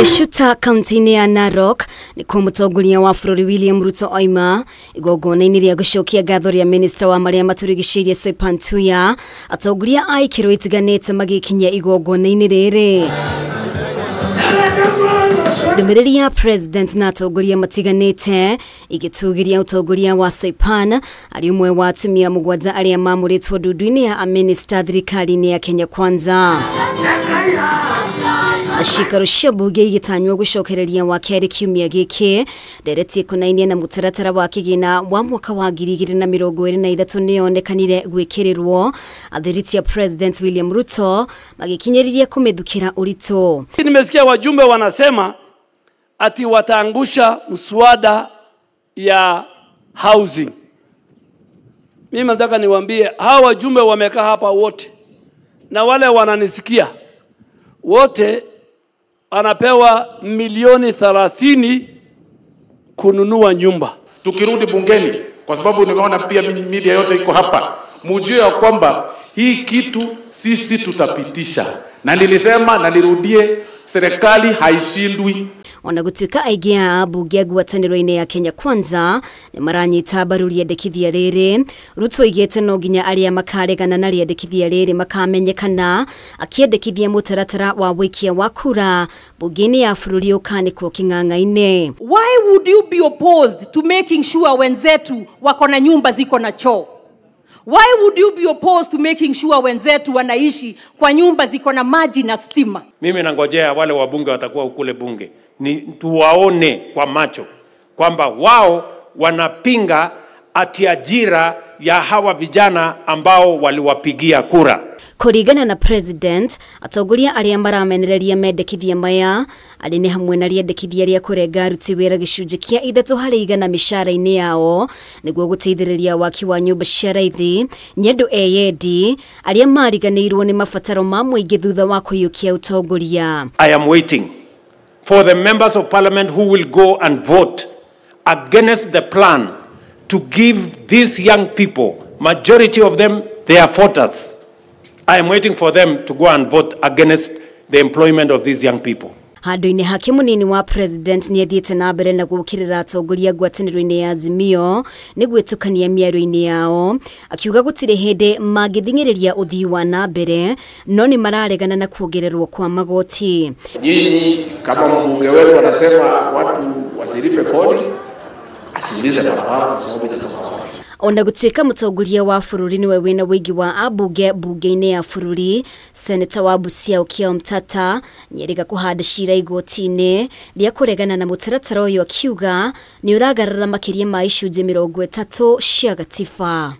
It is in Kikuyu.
Shuta kaunti-inĩ ya Narok nĩkuo mũtongoria wa bũrũri William Ruto oima igongona-inĩ rĩa gũcokia ngatho rĩa minista wa marĩa matũrigicĩirie Soipan Tuya. Atongoria a ikĩro itiganĩte magĩkinyia igongona-inĩ rĩrĩ. Ndũmĩrĩri ya president na atongoria matiganĩte igĩtũgĩria ũtongoria wa Soipan arĩ ũmwe wa atumia mũgwanja arĩa mamũrĩtwo ndundu-inĩ ya amĩnĩsta thirikari-inĩ ya Kenya Kwanza. Cikaro cia mbunge igĩtanywo gũcokereria wa kerĩ kiumia gĩkĩ ndereti ĩkonainie na mũtaratara wa kĩgĩna wa mwaka wa 2023 nĩyonekanire gwĩkĩrĩrwo athiriti ya President William Ruto magĩkinyĩrĩria kũmĩthukĩra ũritũ. Nimesikia wajumbe wanasema ati wataangusha mswada ya housing. Mimi nataka niwaambie hawa wajumbe wamekaa hapa wote na wale wananisikia wote anapewa milioni 30 kununua nyumba. Tukirudi bungeni, kwa sababu nimeona pia media yote iko hapa, mujue ya kwamba hii kitu sisi tutapitisha. Na nilisema na nirudie, serikali haishindwi. Ona gutuika aingĩ a ambunge a ngwatanĩro-inĩ ya Kenya Kwanza nĩ maranyita mbaru rĩendekithia rĩrĩ. Ruto oigĩte no nginya arĩa makaregana na rĩendekithia rĩrĩ makamenyekana, akĩendekithia mũtaratara wa wĩikia wa kura mbunge-inĩ ya bũrũri ũkanĩkwo kĩng'ang'a-inĩ. Why would you be opposed to making sure wenzetu wako na nyumba ziko na choo? Why would you be opposed to making sure wenzetu wanaishi kwa nyumba ziko na maji na stima? Mimi nangojea wale wabunge watakuwa ukule bunge, ni tuwaone kwa macho kwamba wao wanapinga ati ajira ya hawa vijana ambao waliwapigia kura. Kũringana na president, atongoria arĩa maramenereria mendekithia maya arĩ nĩ hamwe na rĩendekithia rĩa kũrenga aruti wĩra gĩcunjĩ kĩa 3% mĩcara-inĩ yao nĩguo gũteithĩrĩria waki wa nyũmba cia raithi nĩ andũ eyendi arĩa mariganĩirwo nĩ mabataro ma mũingĩ thutha wa kũiyũkia ũtongoria. I am waiting for the members of parliament who will go and vote against the plan to give these young people, majority of them, they are voters. I am waiting for them to go and vote against the employment of these young people. Handũ-inĩ hake mũnini wa president nĩathiĩte na mbere na gũũkĩrĩra atongoria ngwatanĩro-inĩ ya Azimio nĩ gwĩtũkania mĩario-inĩ yao, akiuga gũtirĩ hĩndĩ mangĩthing'ĩrĩria ũthii wa na mbere no nĩ mararegana na kuongererwo kwa magoti. Nyinyi kama mbunge wenu anasema watu wasilipe kodi, asiulize barabara kwa sababu itatoka wapi. Ona gũtuĩka mũtongoria wa bũrũri nĩwe wĩna ũingĩ wa ambunge mbunge-inĩ ya bũrũri, seneta wa Busia Okiya Omtatah nĩerĩga kũhanda cira igoti-inĩ rĩa kũregana na mũtaratara ũyũ, akiuga nĩ ũragarara makĩria ma icunjĩ 30 cia gatiba.